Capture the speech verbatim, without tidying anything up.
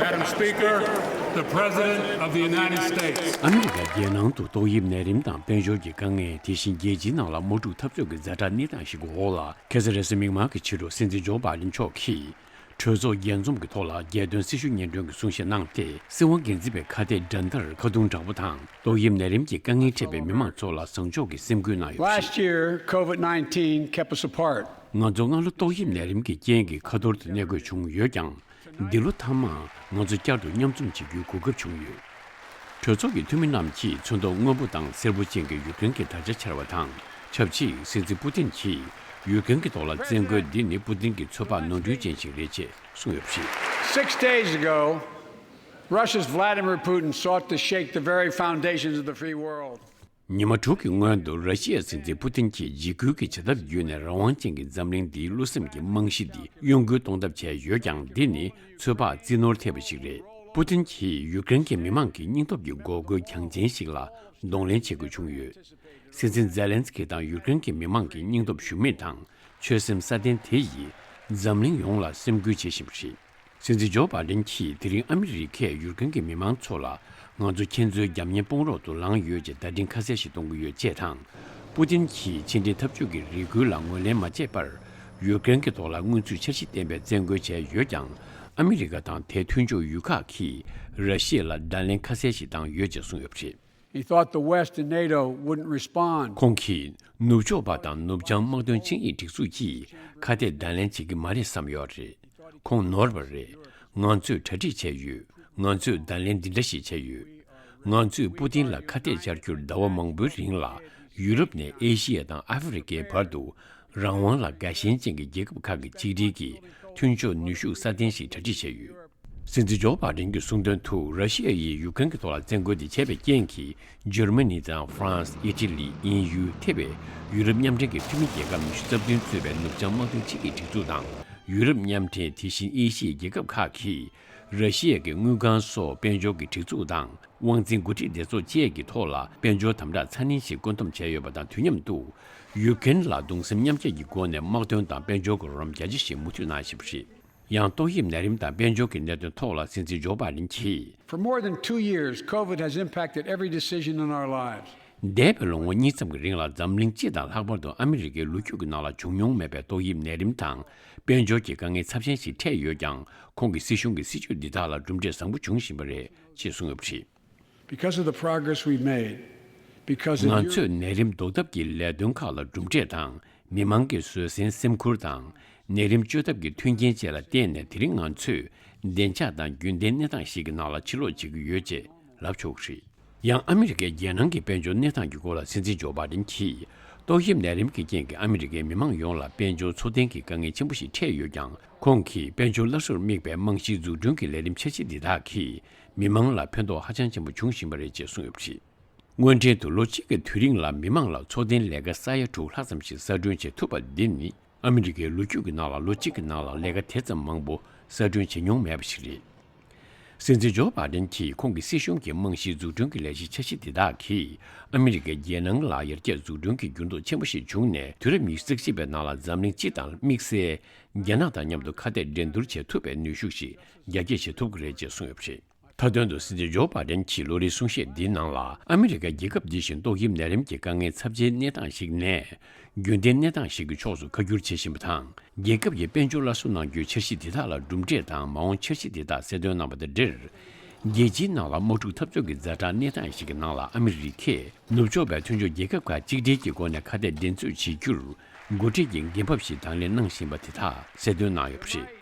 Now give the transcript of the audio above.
Madam Speaker, the President of the United States. ཨ་མི་རི་ཀ་རྒྱལ་ནང་དུ་ཏོག་དབྱིབས་ནད་རིམས་དང་དཔལ་འབྱོར་གྱི་དཀའ་ངལ། དེ་བཞིན་རྒྱལ་སྤྱིའི་ནང་ལ་དམག་འཁྲུག་འཐབ་རྩོད་ཀྱི་ཛ་དྲག་གནས་སྟངས་ཤིག་གི་འོག་ལ། ཁ་སང་རེས་གཟའ་མིག་དམར་གྱི་ཕྱི་དྲོ་སྲིད་འཛིན་ཇོ་བྷའི་ཌེན་མཆོག་གིས་གྲོས་ཚོགས་རྒྱས་འཛོམས་ཀྱི་ཐོག་ལ་རྒྱལ་དོན་སྲི་ཞུ་སྙན་སྒྲོན་གྱི་གསུང་བཤད་གནང་སྟེ། སྲིད་དབང་སྒེར་འཛིན་པའི་ཁ་གཏད་དགྲ་ཟླར་ཁ་རྡུང་དྲག་པོ་དང་། ཏོག་དབྱིབས་ནད་རིམས་ཀྱི་དཀའ་ངལ་འཕྲད་པའི་མི་མང་ཚོ་ལ་བཟང་ཕྱོགས་ཀྱི་སེམས་འགུལ་གནང་ཡོད་པ་རེད། Last year, COVID nineteen kept us apart. ང་ཚོ་སྔ་ལོ་ཏོག་དབྱིབས་ནད་རིམས་ཀྱི་རྐྱེན་གྱིས་ཁ་ཐོར་དུ་གནས་དགོས་བྱུང་ཡོད་ཀྱང་། འདི་ལོ་མཐའ་མ་ང་ཚོ་བསྐྱར་དུ་མཉམ་འཛོམས་བྱེད་རྒྱུའི་གོ་སྐབས་བྱུང་ཡོད། གྲོས་ཚོགས་ཀྱི་འཐུས་མི་རྣམས་ཀྱིས་ཚོན་མདོག་སྔོན་པོ་དང་སེར་པོ་ཅན་གྱི་ཡུཀ་རེན་གྱི་དར་ཆ་འཕྱར་བ་དང་ཆབས་ཅིག་སྲིད་འཛིན་པུ་ཏིན་གྱིས་ཡུཀ་རེན་གྱི་ཐོག་ལ་བཙན་རྒོལ་འདི་ནི་པུ་ཏིན་གྱི་ཚོད་དཔག་ནོར་འཁྲུལ་ཅན་ཞིག་རེད་ཅེས་གསུངས་ཡོད་པ་རེད། Six days ago, Russia's Vladimir Putin sought to shake the very foundations of the free world. ཉི་མ་དྲུག་གི་སྔོན་དུ་ར་ཤི་ཡའི་སྲིད་འཛིན་པུ་ཏིན་གྱིས་འཇིགས་སྐུལ་གྱི་བྱ་ཐབས་བརྒྱུད་ནས་རང་དབང་ཅན་གྱི་འཛམ་གླིང་འདིའི་བློ་སེམས་ཀྱི་རྨང་གཞི་འདི་གཡོ་འགུལ་གཏོང་ཐབས་བྱས་ཡོད་ཀྱང་། འདི་ནི་ཚོད་དཔག་རྩིས་ནོར་ཐེབས་པ་ཞིག་རེད། པུ་ཏིན་གྱིས་ཡུཀ་རེན་གྱི་མི་མང་གི་སྙིང་སྟོབས་ཀྱི་འགོག་རྒོལ་གྱང་ཅན་ཞིག་ལ་གདོང་ལེན་བྱེད་དགོས་བྱུང་ཡོད། སྲིད་འཛིན་ཛེ་ལན་སི་ཀི་དང་ཡུཀ་རེན་གྱི་མི་མང་གི་སྙིང་སྟོབས་ཞུམ་མེད་དང་ཆོད་སེམས་སྲ་བརྟན་དེ་ཡིས་འཛམ་གླིང་ཡོངས་ལ་སེམས་འགུལ་བྱེད་བཞིན་པ་རེད། སྲིད་འཛིན་ཇོ་བྷའི་ཌེན་གྱིས་དེ་རིང་ཨ་མི་རི་ཀས་ཡུཀ་རེན་གྱི་མི་མང་ཚོ་ལ་ང་ཚོ་ཁྱེད་ཚོའི་རྒྱབ་གཉེར་དཔུང་རོགས་དུ་ལངས་ཡོད་ཅེས་བརྡ་འཕྲིན་ཁ་གསལ་ཞིག་གཏོང་གི་ཡོད་ཅེས་དང་། པུ་ཏིན་གྱིས་ཕྱི་འབྲེལ་འཐབ་ཇུས་ཀྱི་རེ་སྐུལ་ལ་ངོས་ལེན་མ་བྱས་པར། ཡུཀ་རེན་གྱི་ཐོག་ལ་རྔུལ་ཆུ་འཆར་གཞི་ལྡན་པའི་བཙན་རྒོལ་བྱས་ཡོད་ཀྱང་། ཨ་མི་རི་ཀ་དང་དེའི་མཐུན་ཕྱོགས་ཡུལ་ཁག་གིས་ར་ཤི་ཡ་ལ་བརྡ་ལན་ཁ་གསལ་ཞིག་བཏང་ཡོད་ཅེས་གསུངས་ཡོད་པ་རེད། He thought the West and NATO wouldn't respond. ཁོང་གིས་ནུབ་ཕྱོགས་པ་དང་ནུབ་བྱང་དམག་དོན་ཆིངས་ཡིག་སྒྲིག་འཛུགས་ཀྱིས་ཁ་གཏད་བརྡ་ལན་བྱེད་ཀྱི་མ་རེད་བསམ་ཡོད་རེད། ཁོང་ནོར་བ་རེད། ང་ཚོས་གྲ་སྒྲིག་བྱས་ཡོད། ང་ཚོས་བརྡ་ལན་འདི་འདྲ་ཞིག་བྱས་ཡོད། ང་ཚོས་པུ་ཏིན་ལ་ཁ་གཏད་བཅར་རྒྱུར་ཟླ་བ་མང་པོའི་རིང་ལ་ཡུ་རོབ་ནས་ཨེ་ཤི་ཡ་དང་ཨ་ཧྥེ་རི་ཀའི་བར་དུ་རང་དབང་ལ་དགའ་ཞེན་ཅན་གྱི་རྒྱལ་ཁབ་ཁག་གི་ཆིག་སྒྲིལ་གྱི་མཐུན་ཕྱོགས་ནུས་ཤུགས་སྲ་བརྟན་ཞིག་གྲ་སྒྲིག་བྱས་ཡོད། སྲིད་འཛིན་ཇོ་བྷའི་ཌེན་གྱིས་གསུངས་དོན་དུ། ར་ཤི་ཡ་ཡིས་ཡུཀ་རེན་གྱི་ཐོག་ལ་བཙན་རྒོལ་འདི་བྱས་པའི་རྐྱེན་གྱིས། འཇར་མ་ནི་དང་ཧྥ་རན་སི། ཨི་ཊ་ལི། དབྱིན་ཡུལ། ཐེ་བའི་ཡུ་རོབ་མཉམ་འབྲེལ་གྱི་འཐུས་མི་རྒྱལ་ཁབ་ཉི་ཤུ་རྩ་བདུན་གཙོས་པའི་ནུབ་བྱང་དམག་དོན་ཆིངས་ཡིག་སྒྲིག་འཛུགས་དང་། ཡུ་རོབ་མཉམ་འབྲེལ། དེ་བཞིན་ཨེ་ཤི་ཡའི་རྒྱལ་ཁབ་ཁག་གིས། ར་ཤི་ཡ་གི་དངུལ་ཁང་སོགས་དཔལ་འབྱོར་གྱི་སྒྲིག་འཛུགས་དང་། དབང་འཛིན་འགོ་ཁྲིད་སྡེ་ཚོགས་བཅས་ཀྱི་ཐོག་ལ་དཔལ་འབྱོར་དམ་དྲག་ཚ་ནན་ཞིག་བཀོད་འདོམས་བྱས་ཡོད་པ་དང་། དུས་མཉམ་དུ། ཡུཀ་རེན་ལ་གདུང་སེམས་མཉམ་སྐྱེད་ཀྱི་སྒོ་ནས་དམག་དོན་དང་དཔལ་འབྱོར་གྱི་རོགས་རམ་རྒྱ་ཆེ་ཞིག་མུ་མཐུད་གནང་བཞིན་པ་རེད། ཡང་ཏོག་དབྱིབས་ནད་རིམས་དང་དཔལ་འབྱོར་གྱི་གནད་དོན་ཐོག་ལ་སྲིད་འཛིན་ཇོ་བྷའི་ཌེན་གྱིས། For more than two years, COVID has impacted every decision in our lives. འདས་པའི་ལོ་ངོ་གཉིས་ཙམ་གྱི་རིང་ལ་འཛམ་གླིང་སྤྱི་དང་ལྷག་པར་དུ་ཨ་མི་རི་ཀའི་ལོ་རྒྱུས་ཀྱི་ནང་ལ་བྱུང་མྱོང་མེད་པའི་ཏོག་དབྱིབས་ནད་རིམས་དང་དཔལ་འབྱོར་གྱི་དཀའ་ངལ་ཚབས་ཆེན་ཞིག་འཕྲད་ཡོད་ཀྱང་། ཁོང་གི་སྲིད་གཞུང་གི་སྲིད་ཇུས་འདི་དག་ལ་གྲུབ་འབྲས་བཟང་པོ་འབྱུང་བཞིན་པ་རེད་ཅེས་གསུངས་ཡོད་པ་རེད། Because of the progress we've made, because of ང་ཚོས་ནད་རིམས་ཟློག་ཐབས་ཀྱི་ལས་དོན་ཁག་ལ་གྲུབ་འབྲས་དང་། མི་མང་གི་བཟོད་བསྲན་སེམས་ཁུར་དང་། ནད་རིམས་བཅོས་ཐབས་ཀྱི་མཐུན་རྐྱེན་བཅས་ལ་བརྟེན་ནས། དེ་རིང་ང་ཚོས་བདེ་འཇགས་དང་རྒྱུན་ལྡན་གནས་སྟངས་ཤིག་གི་ནང་ལ་ཕྱིར་ལོག་བྱེད་ཀྱི་ཡོད་ཅེས་ལབ་ཆོག་གི་རེད། ཡང་ཨ་མི་རི་ཀའི་རྒྱལ་ནང་གི་དཔལ་འབྱོར་གནས་སྟངས་ཀྱི་སྐོར་ལ་སྲིད་འཛིན་ཇོ་བྷའི་ཌེན་གྱིས། ཏོག་དབྱིབས་ནད་རིམས་ཀྱི་རྐྱེན་གྱིས་ཨ་མི་རི་ཀའི་མི་མང་ཡོངས་ལ་དཔལ་འབྱོར་འཚོ་རྟེན་གྱི་དཀའ་ངལ་ཆེན་པོ་ཞིག་འཕྲད་ཡོད་ཀྱང་། ཁོང་གིས་དཔལ་འབྱོར་སླར་གསོར་དམིགས་པའི་རྨང་གཞིའི་འཛུགས་སྐྲུན་གྱི་ལས་རིམ་འཆར་གཞི་འདི་དག་གིས་མི་མང་ལ་ཕན་ཐོགས་ཧ་ཅང་ཆེན་པོ་འབྱུང་བཞིན་པ་རེད་ཅེས་གསུངས་ཡོད་པ་རེད། སྔོན་འབྲེལ་དུ་ལོ་གཅིག་གི་དུས་རིང་ལ་མི་མང་ལ་འཚོ་རྟེན་ལས་ཀ་ས་ཡ་དྲུག་ལྷག་ཙམ་ཞིག་གསར་སྐྲུན་བྱེད་ཐུབ་པ་འདི་ནི། ཨ་མི་རི་ཀའི་ལོ་རྒྱུས་ཀྱི་ནང་ལ་ལོ་གཅིག་གི་ནང་ལ་ལས་ཀ་དེ་ཙམ་མང་པོ་གསར་སྐྲུན་བྱེད་མྱོང་མེད་པ་ཞིག་རེད། སྲིད་འཛིན་ཇོ་བྷའི་ཌེན་གྱིས་ཁོང་གི་སྲིད་གཞུང་གི་རྨང་གཞིའི་འཛུགས་སྐྲུན་གྱི་ལས་གཞི་འཆར་གཞི་དེ་དག་གིས་ཨ་མི་རི་ཀའི་རྒྱལ་ནང་ལ་ཡར་རྒྱས་འཛུགས་སྐྲུན་གྱི་འགྱུར་ལྡོག་ཆེན་པོ་ཞིག་བྱུང་ནས། དུས་རབས་ཉི་ཤུ་རྩ་གཅིག་པའི་ནང་ལ་འཛམ་གླིང་སྤྱི་དང་དམིགས་བསལ་རྒྱ་ནག་དང་མཉམ་དུ་ཁ་གཏད་འགྲན་བསྡུར་བྱེད་ཐུབ་པའི་ནུས་ཤུགས་ཤིག་རྒྱ་སྐྱེད་བྱེད་ཐུབ་ཀྱི་རེད་ཅེས་གསུངས་ཡོད་པ་རེད། མཐའ་དོན་དུ་སྲིད་འཛིན་ཇོ་བྷའི་ཌེན་གྱི་ལོ་རེའི་གསུང་བཤད་འདིའི་ནང་ལ། ཨ་མི་རི་ཀ་རྒྱལ་ཁབ་འདི་བཞིན་ཏོག་དབྱིབས་ནད་རིམས་ཀྱི་དཀའ་ངལ་ཚབས་ཆེའི་གནས་སྟངས་ཤིག་ནས། རྒྱུན་ལྡན་གནས་སྟངས་ཤིག་གི་ཕྱོགས་སུ་ཁ་བསྒྱུར་བྱེད་བཞིན་པ་དང་། རྒྱལ་ཁབ་ཀྱི་དཔལ་འབྱོར་སླར་གསོ་གནང་རྒྱུའི་འཆར་གཞི་དེ་དག་ལ་གྲུབ་འབྲས་དང་མ་འོངས་འཆར་གཞི་དེ་དག་གསལ་སྟོན་གནང་བ་དང་འབྲེལ། རྒྱལ་སྤྱིའི་ནང་ལ་དམག་འཁྲུག་འཐབ་རྩོད་ཀྱི་ཛ་དྲག་གནས་སྟངས་ཤིག་གི་ནང་ལ་ཨ་མི་རི་ཀས་ནུབ་ཕྱོགས་པའི་མཐུན་ཕྱོགས་རྒྱལ་ཁབ་ཁག་གཅིག་སྒྲིལ་གྱི་སྒོ་ནས་ཁ་གཏད་འགྲན་རྩོད་བྱེད་རྒྱུར་འགོ་ཁྲིད་ཀྱི་འགན་བབ་ཞིག་དང་ལེན་གནང་བཞིན་པ་དེ་དག་གསལ་སྟོན་གནང་ཡོད་པ་རེད།